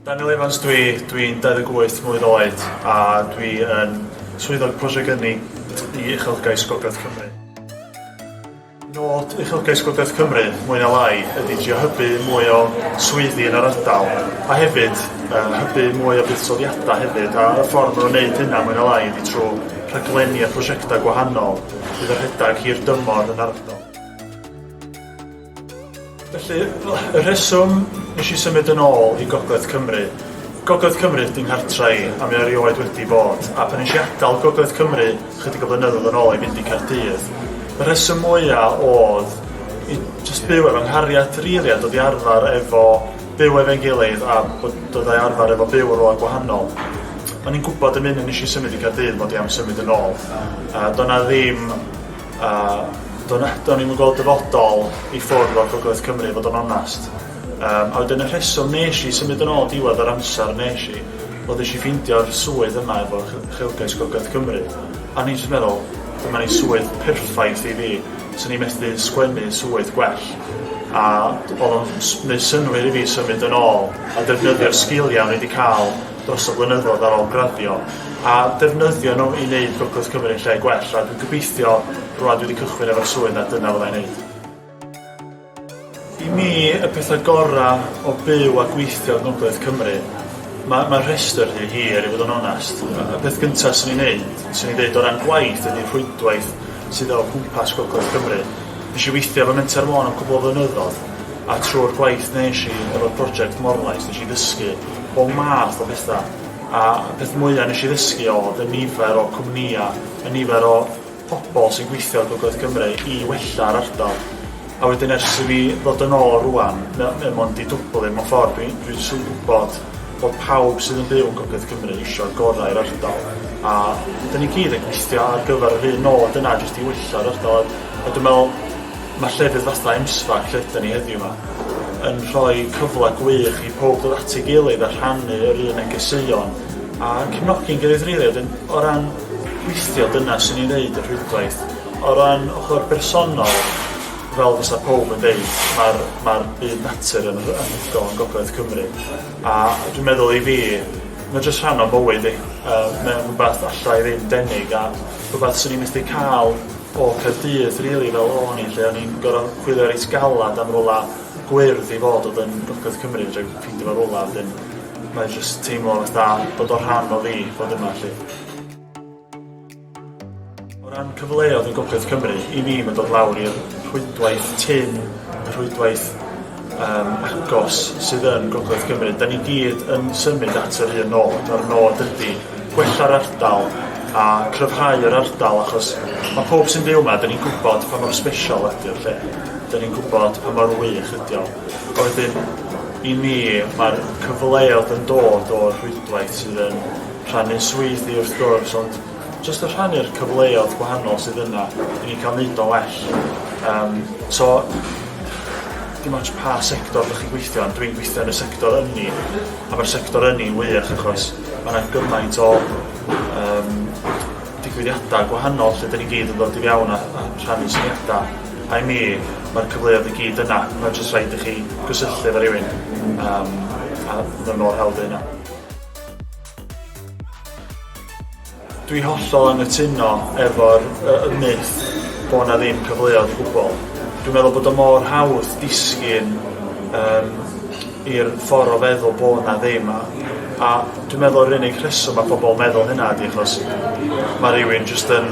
Daniel Evans dwi, dwi'n 28 mlwydd oed a dwi yn swyddog prosiect ynni i Uchelgais Gogledd Cymru. Nod Uchelgais Gogledd Cymru, mwy na lai, ydy trio hybu mwy o swyddi yn yr ardal a hefyd uh, hybu mwy o buddsoddiadau hefyd a y ffordd maen nhw'n gwneud hynna mwy na lai ydy trwy rhaglenni a prosiectau gwahanol fydd yn rhedeg hir dymor yn ardal. Felly, y rheswm nes i symud yn ôl i Gogledd Cymru, Gogledd Cymru ydy nghartra i, a mae o erioed wedi bod, a pan nes i adael Gogledd Cymru chydig o flynyddoedd yn ôl i fynd i Caerdydd, y rheswm mwya oedd i jyst byw efo nghariad rili a dod i arfer efo byw efo'n gilydd a bod dod i arfer efo byw yn rhywle gwahanol. O'n i'n gwybod y munud nes i symud i Caerdydd mod i am symud yn ôl. Uh, do'n na ddim A do'n do'n i'm yn gweld dyfodol i ffwrdd o'r Gogledd Cymru, fod yn onast. Um, a wedyn y rheswm nes i symud yn ôl diwedd yr amser nes i, oedd nes i ffeindio'r swydd yma efo Uchelgais Gogledd Cymru. A ni'n jyst meddwl, dyma ni swydd perffaith i fi, swn i'n methu sgwennu swydd gwell. A oedd o'n gwneud synnwyr i fi symud yn ôl a defnyddio'r sgiliau o'n i wedi cael dros y blynyddoedd ar ôl graddio a defnyddio nhw i wneud Gogledd Cymru yn lle gwell a dwi'n gobeithio rwan dwi wedi cychwyn efo'r swydd na dyna fyddai'n neud. I mi, y pethau gorau o byw a gweithio yng Ngogledd Cymru, mae, mae rhestr rhy hir i fod yn onest. Y peth gyntaf sy'n ei wneud, sy'n ei ddeud o ran gwaith, ydy'r rhwydwaith sydd o gwmpas Gogledd Cymru. Nes i weithio efo Menter Môn am cwbl o flynyddoedd, a trwy'r gwaith nes i efo'r prosiect Morlais, nes i ddysgu bob math o bethau. A y peth mwyaf nes i ddysgu oedd y nifer o cwmnïau, y nifer o pobl sy'n gweithio ar Gogledd Cymru i wella'r ardal. A wedyn ers i fi ddod yn ôl rwan, mae o mond 'di dwblu mewn ffordd. Dwi'n dwi jyst yn gwybod bod pawb sydd yn byw yn Gogledd Cymru eisiau'r gorau i'r ardal. A dyn ni gyd yn gweithio ar gyfer yr un nod yna, jyst i wella'r ardal. A dwi'n meddwl mae llefydd fatha MSFAC lle ydyn ni heddiw 'ma yn rhoi cyfle gwych i pawb ddod at ei gilydd a rhannu yr un negeseuon a cefnogi'n gilydd rili. Wedyn o ran gweithio dyna swn i'n ddeud y rhwydwaith. O ran ochr bersonol, fel fysa pawb yn deud, mae'r mae'r byd natur yn anhygoel yn Gogledd Cymru a dwi'n meddwl i fi mae jyst rhan o'n bywyd i. Yy mae o'n rhywbeth alla i ddim denig a rhywbeth swn i'n methu cael o Caerdydd rili fel o'n i lle o'n i'n gor'o' chwilio reit galad am rwla gwyrdd i fod o'dd yn Gogledd Cymru fedrai ffeindio fo rwla wedyn mae jyst teimlo fatha bod o rhan o fi fod yma 'lly. O ran cyfleodd yn Gogledd Cymru i mi ma'n dod lawr i'r rhwydwaith tyn, y rhwydwaith yym agos sydd yn Gogledd Cymru. 'Dan ni gyd yn symud at yr un nod a'r nod ydi gwella'r ardal a cryfhau yr ardal achos ma' powb sy'n byw 'ma 'dan ni'n gwbod pa mor sbesial ydi'r lle. 'Dan ni'n gwbod pa mor wych ydi o. A wedyn i mi ma'r cyfleodd yn dod o'r rhwydwaith sydd yn rhannu swyddi wrth gwrs ond jyst y rhannu'r cyfleodd gwahanol sydd yna i ni ca'l neud o'n well. Yym so dim ots pa sector 'dach chi'n gweithio yn, dwi'n gweithio yn y sector ynni a ma'r sector ynni'n wych achos ma' 'na gymaint o yym digwyddiada gwahanol lle 'dyn ni gyd yn dod i fewn a a rhannu syniada a i mi ma'r cyfleoedd i gyd yna ma' jyst rhaid i chi gysylltu efo rywun yym a ma' mor hawdd â hynna. Dwi hollol anghytuno efo'r yy y myth bo' 'na ddim cyfleodd o gwbwl. Dwi'n meddwl bod o mor hawdd disgyn yym i'r ffor o feddwl bo' 'na ddim a a dwi'n meddwl yr unig rheswm ma' pobol meddwl hynna ydi achos ma' rywun jyst yn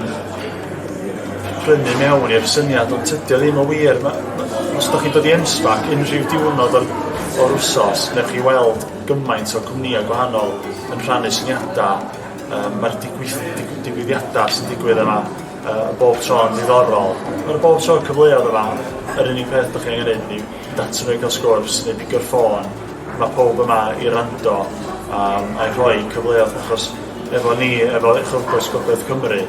prynu mewn i'r syniad ond tydi o ddim yn wir ma' ma' os 'dach chi'n dod i M-SParc unrhyw diwrnod o'r o'r wsos newch chi weld gymaint o cwmnïau gwahanol yn rhannu syniadau yym ma'r digwydd- dig- digwyddiada sy'n digwydd yma yy bob tro yn ddiddorol. Ma'r bob tro cyfleodd yma yr unig peth 'dach chi angen neud ydi mynd ato n'w i ga'l sgwrs neu pigio'r ffôn. Ma' powb yma i rando yym a i rhoi cyfleodd achos efo ni efo Uchelgais Gogledd Cymru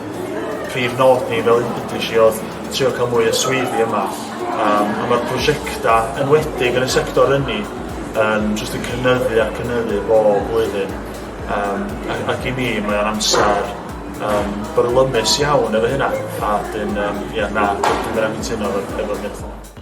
prif nod ni fel udes i o'dd trio ca'l mwy o swyddi yma yym a ma'r prosiecta enwedig yn y sector ynni yn jyst yn cynyddu a cynyddu bob blwyddyn. Yym ac ac i mi mae o'n amser yym byrlymus iawn efo hynna a 'dyn yym ia na dwi'm yn anghytuno efo'r efo'r myth yna.